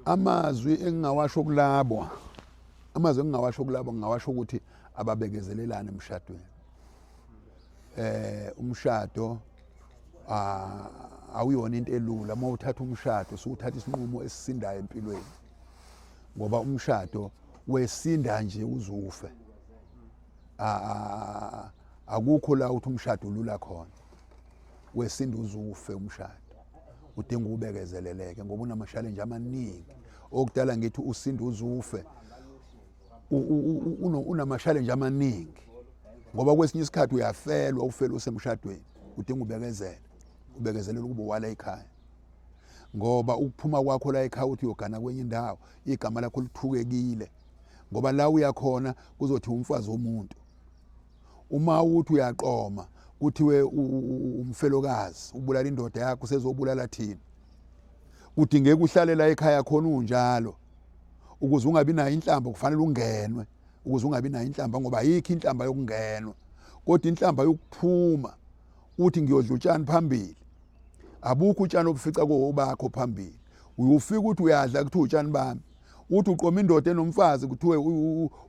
Amazwi engingawasho kulabo, amazwi engingawasho kulabo ngingawasho ukuthi ababekezelelane emshadweni. Umshado awuyona into elula. Uma uthatha umshado usuthatha isinqumo esisindayo empilweni, ngoba umshado wesinda nje uzufe. Akukho la uthi umshado ulula khona, wesinda uzufe. Umshado udinga ubekezeleleke ngoba unama-challenge amaningi. Okudala ngithi usinda uzufe, unama-challenge amaningi ngoba kwesinye isikhathi uyafelwa, ufele usemshadweni. Udinga ubekezele, ubekezelela ukuba wala ekhaya, ngoba ukuphuma kwakho la ekhaya uthi uyogana kwenye indawo, igama lakho lithukekile, ngoba la uyakhona kuzothi umfazi womuntu. Uma uthi uyaqoma kuthiwe umfelokazi, ubulala indoda yakho, usezobulala thina. Kudingeka uhlale la ekhaya khona unjalo ukuze ungabi nayo inhlamba. Kufanele ungenwe ukuze ungabi nayo inhlamba, ngoba ayikho inhlamba yokungenwa, kodwa inhlamba yokuphuma uthi ngiyodla utshani phambili, abukho utshani obufica kobakho phambili. Uyufika uthi uyadla, kuthiwa utshani bami. Uthi uqoma indoda enomfazi, kuthiwe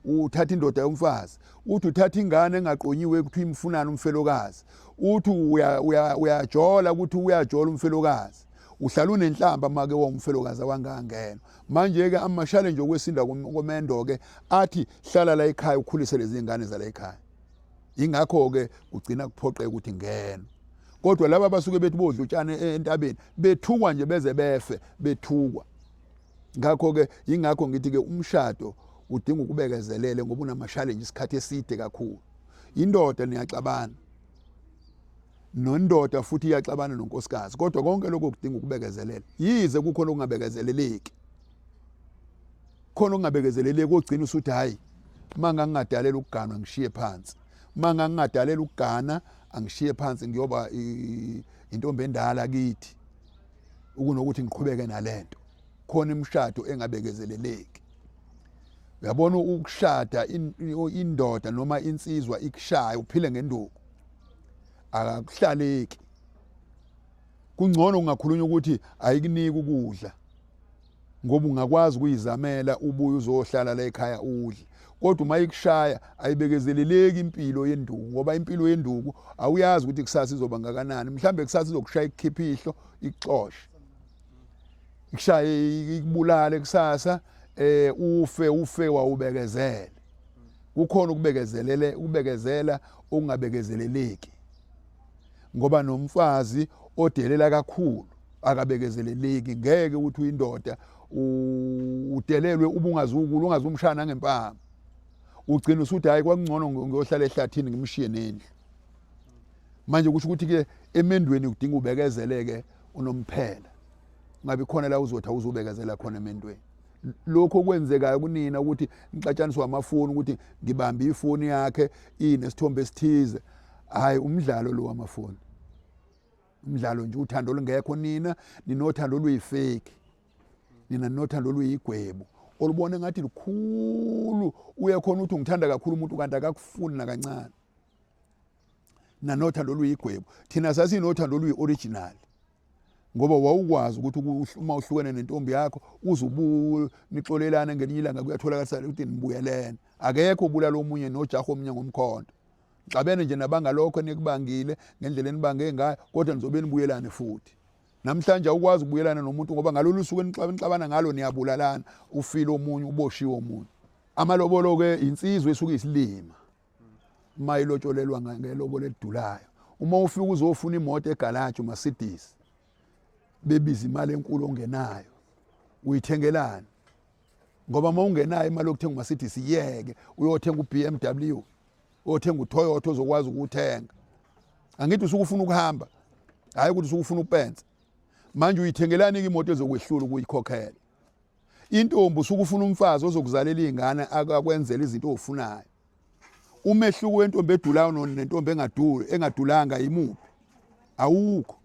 uthatha indoda yomfazi. Uthi uthatha ingane engaqonyiwe, kuthiwa imfunana umfelokazi. Uthi uyajola, ukuthi uyajola umfelokazi. Uhlala unenhlamba make wawumfelokazi awangangena. Manje-ke ama-challenge okwesinda komendo-ke athi hlala la ekhaya, ukhulise lezi ngane zala ekhaya. Ingakho-ke kugcina kuphoqeka ukuthi ngena. Kodwa laba basuke bethi bodla utshani entabeni, bethukwa nje beze befe bethukwa. Ngakho-ke yingakho ngithi-ke umshado udinga ukubekezelele ngoba unama-challenge isikhathi eside kakhulu. Indoda niyaxabana nondoda, futhi iyaxabana nonkosikazi, kodwa konke lokho kudinga ukubekezelela, yize kukhona okungabekezeleleki, khona okungabekezeleleki ogcina usuthi hayi, uma ngangingadalela ukuganwa ngishiye phansi, uma ngangingadalela ukugana angishiye phansi, ngiyoba intombi endala kithi ukunokuthi ngiqhubeke nalento. Khona imishado engabekezeleleki. Uyabona, ukushada indoda noma insizwa ikushaya uphile ngenduku, akakuhlaleki. Kungcono ungakhulunywa ukuthi ayikuniki ukudla, ngoba ungakwazi ukuyizamela ubuye uzohlala la ekhaya udle. Kodwa uma ikushaya ayibekezeleleki impilo yenduku, ngoba impilo yenduku awuyazi ukuthi kusasa izoba ngakanani. Mhlambe kusasa izokushaya ikukhipha ihlo, ikuxoshe, ikushaye ikubulale kusasa, ufe, ufe wawubekezele. Kukhona ukubekezelele, ukubekezela okungabekezeleleki, ngoba nomfazi odelela kakhulu akabekezeleleki. Ngeke ukuthi uyindoda udelelwe ubungazukulu, ungazumshana ngempama, ugcina usuthi hayi, kwakungcono ngiyohlala ehlathini ngimshiye nendlu. Manje kusho ukuthi ke emendweni kudinga ubekezeleke unomphela, ngabe khona la uzothi awuzobekezela khona emendweni. Lokho okwenzekayo kunina ukuthi nixatshaniswa amafoni, ukuthi ngibambe ifoni yakhe inesithombe esithize, hayi, umdlalo lo wamafoni, umdlalo nje, uthando olungekho. Nina ninothando oluyifake, nina ninothando oluyigwebu olubona ngathi lukhulu. Uye khona uthi ungithanda kakhulu umuntu, kanti akakufuni nakancane. Nanothando oluyigwebu. Thina sasinothando oluyi-original, ngoba wawukwazi ukuthi uma uhlukene nentombi yakho uze ubuye nixolelane ngelinye ilanga, kuyatholakala ukuthi nibuyelene. Akekho obulala omunye nojaha omunye ngomkhonto. Xabene nje nabangalokho enikubangile ngendlela enibange ngayo, kodwa nizobe nibuyelane futhi. Namhlanje awukwazi ukubuyelana nomuntu, ngoba ngalolu suku enixabana ngalo niyabulalana, ufile omunye, uboshiwe omunye. Amalobolo-ke insizwa esuke isilima uma ilotsholelwa ngelobolo elidulayo. Uma ufika uzofuna imoto egalaji, uMercedes, bebiza imali enkulu ongenayo, uyithengelani? Ngoba uma ungenayo imali yokuthenga uMercedes, yeke uyothenga u-BMW, uyothenga uToyota ozokwazi ukuwuthenga. Angithi usuke ufuna ukuhamba, hhayi ukuthi usuke ufuna upensa. Manje uyithengelani-ke imoto ezokwehlula ukuyikhokhela? Intombi usuke ufuna umfazi ozokuzalela iy'ngane, akwenzela izinto ofunayo. Umehluko wentombi edulayo nentombi engaduli, engadulanga imuphi? Awukho,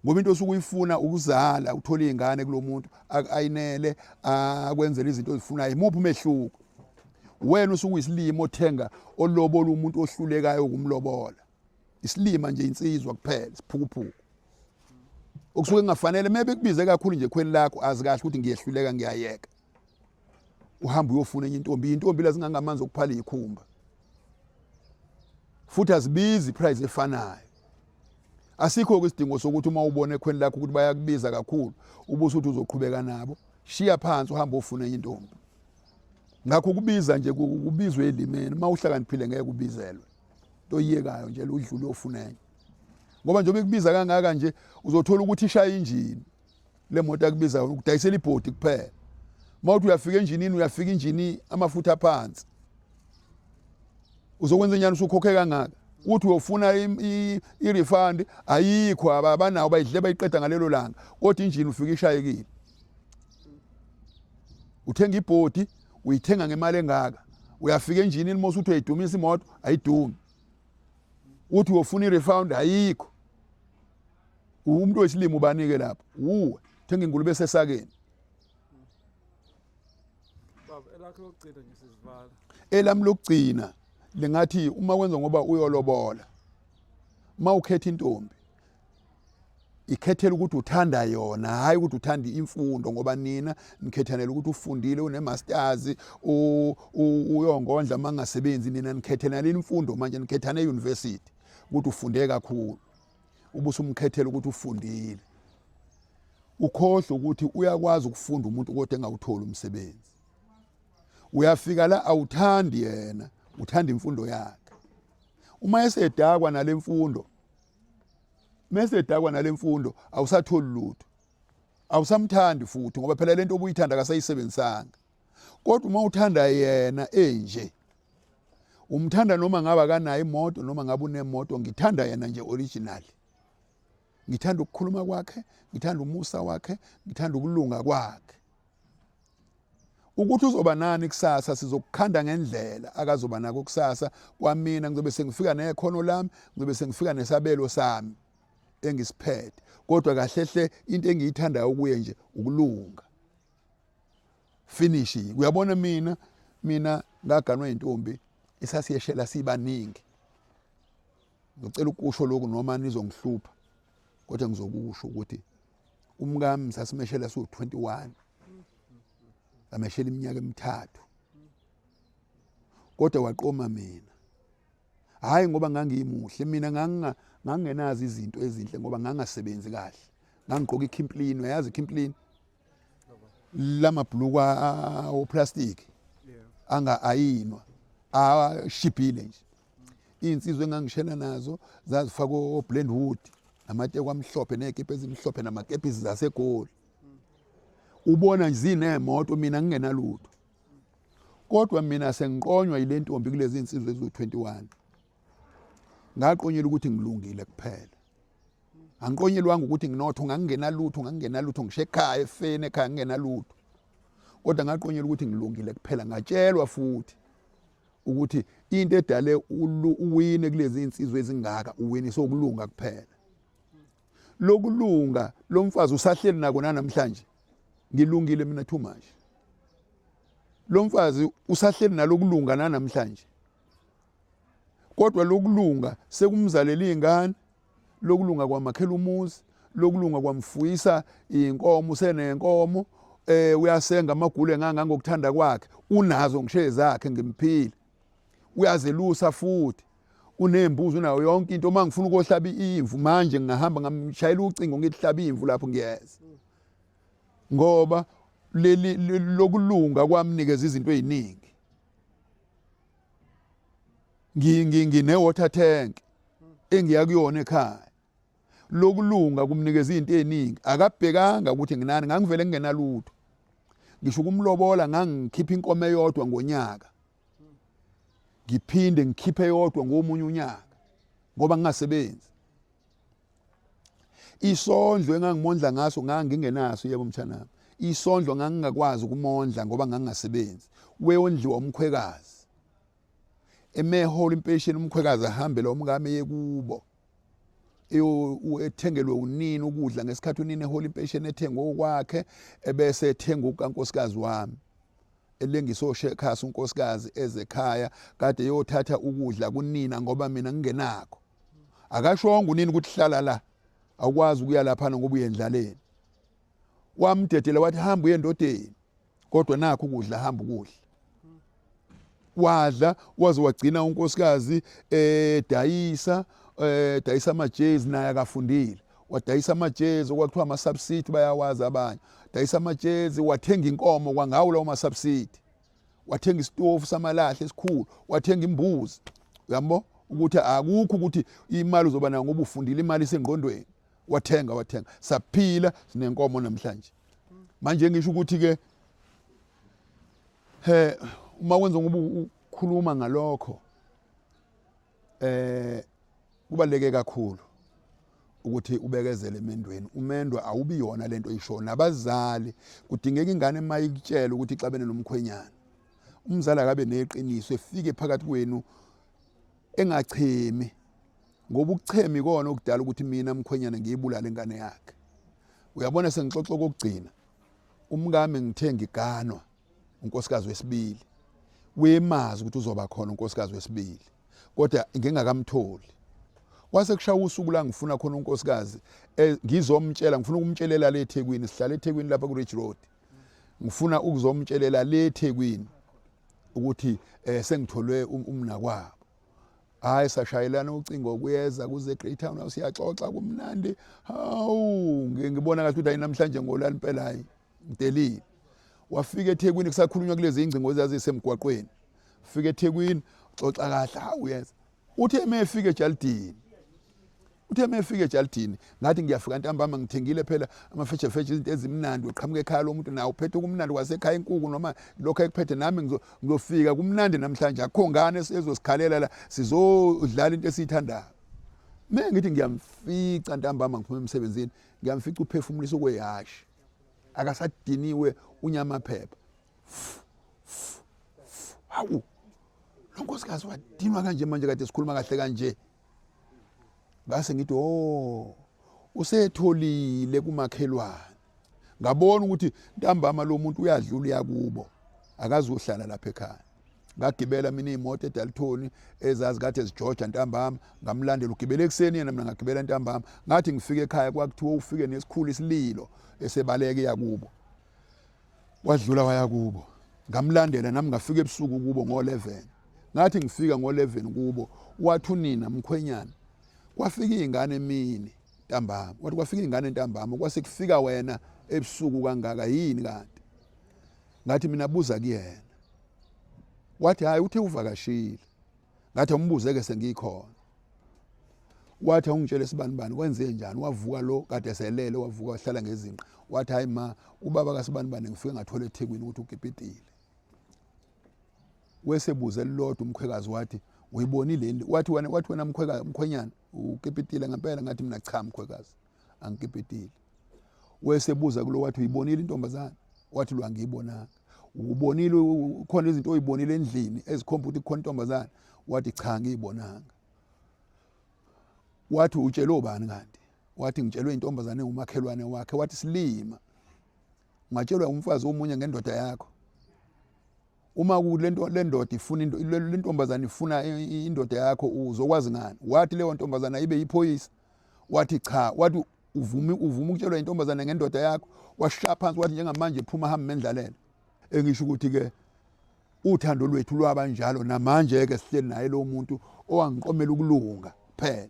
ngoba into osuke uyifuna ukuzala, uthole iy'ngane kulo muntu, ayinele, akwenzela izinto ozifunayo. Imuphi umehluko? Wena usuke uyisilima othenga, olobola umuntu ohlulekayo ukumlobola. Isilima nje insizwa kuphela, isiphukuphuku. Okusuke kungafanele maybe kubize kakhulu nje khweni lakho azi kahle ukuthi ngiyehluleka ngiyayeka. Uhamba uyofuna enye intombi, intombi la zingangamanzi okuphala ikhumba. Futhi azibizi price efanayo. Asikho ke isidingo sokuthi uma ubona ekhweni lakho ukuthi bayakubiza kakhulu ubusuthi uthi uzoqhubeka nabo, shiya phansi uhambe ofuna enye intombi. Ngakho kubiza nje kubizwe elimeni, uma uhlakaniphile ngeke ubizelwe. Into oyiyekayo nje udlule ofuna enye. Ngoba njengoba ikubiza kangaka nje uzothola ukuthi ishaya injini le moto akubiza ukudayisela ibhodi kuphela. Uma uthi uyafika enjinini uyafika injini amafutha phansi. Uzokwenza njani usukhokhe kangaka? Uthi uyofuna i-refund ayikho abanawo bayidle bayiqeda ngalelo langa kodwa injini ufika ishayekile. Uthenga ibhodi uyithenga ngemali engaka uyafika enjinini uma usuthi uyayidumisa imoto ayidumi. Uthi uyofuna i-refund ayikho. Umuntu wesilimo ubanike lapho uwe thenga ingulube esesakeni. Baba elakho lokugcina nje sizivala. Elami lokugcina lingathi uma kwenza ngoba uyolobola uma ukhetha intombi ikhethela ukuthi uthanda yona hayi ukuthi uthanda imfundo ngoba nina nikhethanela ukuthi ufundile une-masters uyongondla uma ngasebenzi nina nikhethanela imfundo manje nikhethana e-university ukuthi ufunde kakhulu ubusumkhethela ukuthi ufundile ukhohlwe ukuthi uyakwazi ukufunda umuntu kodwa engawutholi umsebenzi uyafika la awuthandi yena uthanda imfundo yakhe uma esedakwa nalemfundo mesedakwa nalemfundo awusatholi lutho awusamthandi futhi ngoba phela lento obuyithanda akasayisebenzisanga kodwa uma uthanda yena enje umthanda noma ngabe akanayo imoto noma ngabe unemoto ngithanda yena nje original ngithanda ukukhuluma kwakhe ngithanda umusa wakhe ngithanda ukulunga kwakhe ukuthi uzoba nani kusasa sizokukhanda ngendlela akazoba nako kusasa kwamina ngizobe sengifika nekhono lami ngizobe sengifika nesabelo sami engisiphethe kodwa kahle hle into engiyithandayo kuye nje ukulunga finish uyabona mina mina ngaganwa intombi esasiyeshela sibaningi ngicela ukusho lokhu noma nizongihlupha kodwa ngizokusho ukuthi umkami sasimeshela siwu-21 sameshela iminyaka emithathu kodwa waqoma mina hhayi ngoba ngangimuhle mina ngangingenazo izinto ezinhle ngoba ngangasebenzi kahle ngangigqoka ikhimplini uyayazi ikhimplini lamabhuluku oplastic anga ayinwa ashibhile nje iy'nsizwa engangishela nazo zazifaka o-blend wood namateko amhlophe ney'kepha ezimhlophe namakepisi zasegoli ubona nje zinemoto mina ngingenalutho kodwa mina sengiqonywa yile ntombi kulezi nsizwa eziwu-21 ngaqonyelwa ukuthi ngilungile kuphela angiqonyelwanga ukuthi nginotho ngangingenalutho ngangingenalutho ngisho ekhaya efeni ekhaya ngingenalutho kodwa ngaqonyelwa ukuthi ngilungile kuphela ngatshelwa futhi ukuthi into edale uwine kulezi insizwa ezingaka uwine sokulunga kuphela lokulunga lo mfazi usahleli nako nanamhlanje ngilungile mina too much lo mfazi usahleli nalokulunga nanamhlanje kodwa lokulunga sekumzalela izingane lokulunga kwamakhela umuzi lokulunga kwamfuyisa inkomo usenenkomo eh uyasenga amagule ngangangokuthanda kwakhe unazo ngisho ezakhe ngimphile uyazelusa futhi unembuzi unayo yonke into uma ngifuna ukohlaba imvu manje ngingahamba ngamshayela ucingo ngithi hlaba imvu lapho ngiyeza ngoba leli lokulunga kwamnikeza izinto eziningi ngine water tank engiya kuyona ekhaya lokulunga kumnikeza izinto eziningi akabhekanga ukuthi nginani ngangivele ngingenalutho ngisho ukumlobola ngangikhipha inkomo eyodwa ngonyaka ngiphinde ngikhiphe eyodwa ngomunye unyaka ngoba ngingasebenzi isondlo engangimondla ngaso ngangingenaso yebo mshanami isondlo ngangingakwazi ukumondla ngoba ngangingasebenzi weyondliwa umkhwekazi emehola impesheni umkhwekazi ahambe lo mkami eye kubo ethengelwe unini ukudla ngesikhathi unini ehola impesheni ethengwe okwakhe ebese ethenga okukankosikazi wami elengisa oshekhasi unkosikazi ezekhaya kade yothatha ukudla kunina ngoba mina ngingenakho akashongo unini ukuthi hlala la. Awukwazi ukuya laphana ngoba uyendlaleni. Wamdedela wathi hamba uye endodeni, kodwa nakho ukudla, hamba ukudla. Wadla waze wagcina unkosikazi edayisa, dayisa amajezi, naye akafundile, wadayisa amajezi okwakuthiwa ama-subsidy, bayawazi abanye, dayisa amajezi, wathenga inkomo kwangawo lawo ma-subsidy, wathenga isitofu samalahle esikhulu, wathenga imbuzi. Uyambo ukuthi akukho ukuthi imali uzoba nayo ngoba ufundile, imali isengqondweni. Wathenga, wathenga, saphila, sinenkomo namhlanje. Manje ngisho ukuthi ke he uma wenza ngoba ukhuluma ngalokho, kubaleke kakhulu ukuthi ubekezele emendweni. Umendo awubi yona lento oyishoyo. Nabazali kudingeka ingane mayikutshela ukuthi ixabene nomkhwenyana, umzali akabe neqiniso, efike phakathi kwenu engachemi, ngoba ukuchema ikona okudala ukuthi mina mkhwenyana ngiyibulale ingane yakhe. Uyabona, sengixoxa okugcina, umkami ngithe ngiganwa unkosikazi wesibili, wemazi ukuthi uzoba khona unkosikazi wesibili, kodwa ngingakamtholi. Kwase kushaya usuku la ngifuna khona unkosikazi, ngizomtshela, ngifuna ukumtshelela le eThekwini, sihlala eThekwini lapha ku Ridge Road, ngifuna ukuzomtshelela le eThekwini ukuthi sengitholwe umnakwabo. Hayi, sashayelana ucingo, kuyeza kuze Greytown, siyaxoxa kumnandi. Hawu, ngibona kahle ukuthi hayi namhlanje ngolala impela, hayi ngidelile. Wafika eThekwini, kusakhulunywa kulezi ingcingo ezazisemgwaqweni. Fika eThekwini, xoxa kahle, hawu uyeza. Uthe mefika eJaldini, uthe mefika eJaldini, ngathi ngiyafika ntambama, ngithengile phela amafejefeje, izinto ezimnandi, uqhamuka ekhaya lomuntu nawe uphethe kumnandi kwasekhaya, inkuku noma lokho ekuphethe, nami ngizofika kumnandi namhlanje, akukho ngane ezosikhalela la, sizodlala into esiyithandayo. Mina ngithi ngiyamfica ntambama, ngiphuma emsebenzini, ngiyamfica uphefumulisa okwehashi, akasadiniwe, unyamaphepha. Hawu, lo nkosikazi wadinwa kanje manje, kade sikhuluma kahle kanje. Ngase ngithi oh, usetholile kumakhelwane. Ngabona ukuthi ntambama lo muntu uyadlula uyakubo, akazuhlala lapha ekhaya. Ngagibela mina imoto eDalton ezazi kade zijoja ntambama, ngamlandela, ugibele ekuseni yena, mina ngagibela ntambama. Ngathi ngifike ekhaya kwakuthiwa ufike nesikhulu isililo, esebaleka eyakubo, wadlula waya kubo. Ngamlandela nami, ngafika ebusuku kubo ngo-11. Ngathi ngifika ngo-11 kubo, wathi unina mkhwenyana, kwafika iy'ngane emini ntambama, wathi kwafika iy'ngane ntambama, kwase kufika wena ebusuku kangaka, yini kanti? Ngathi mina buza kuyena. Wathi hayi, uthe uvakashile. Ngathi awumbuze-ke sengikhona. Wathi awungitshele sibani bani kwenze njani. Wavuka lo kade selele, wavuka wahlala ngezinqa, wathi hayi ma, ubaba kasibani bani ngifike ngathola eThekwini ukuthi ukipitile. Wesebuze lilodwa umkhwekazi, wathi uyibonile yini? Wathi wena, wathi wena mkhwekazi, mkhwenyana ukipitile ngempela? Ngathi mina cha mkhwekazi, angikipitile. Wesebuza kulo, wathi uyibonile intombazana? Wathi lo angiyibonanga. Ubonile khona izinto oyibonile endlini ezikhomba ukuthi kukhona intombazana? Wathi cha, ngiyibonanga. Wathi utshelwe ubani kanti? Wathi ngitshelwe intombazane engumakhelwane wakhe. Wathi silima, ungatshelwa umfazi omunye ngendoda yakho? Uma kulento le ndoda ifuna into, le ntombazane ifuna indoda yakho, uzokwazi ngani? Wathi leyo ntombazana ibe iphoyisa? Wathi cha. Wathi uvuma ukutshelwa intombazane ngendoda yakho? Washaya phansi, wathi njengamanje phuma, hamba mendlalele. Engisho ukuthi ke uthando lwethu lwabanjalo, namanje ke sihleli naye lo muntu owangiqomela ukulunga phela.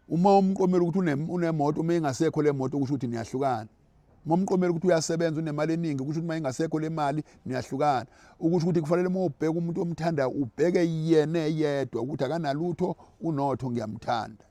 Uma umqomela ukuthi unemoto, uma ingasekho le moto kusho ukuthi niyahlukana. Uma umqomela ukuthi uyasebenza, unemali eningi, kusho ukuthi uma ingasekho le mali niyahlukana. Ukusho ukuthi kufanele uma ubheka umuntu omthandayo ubheke yena eyedwa ukuthi akanalutho, unotho, ngiyamthanda.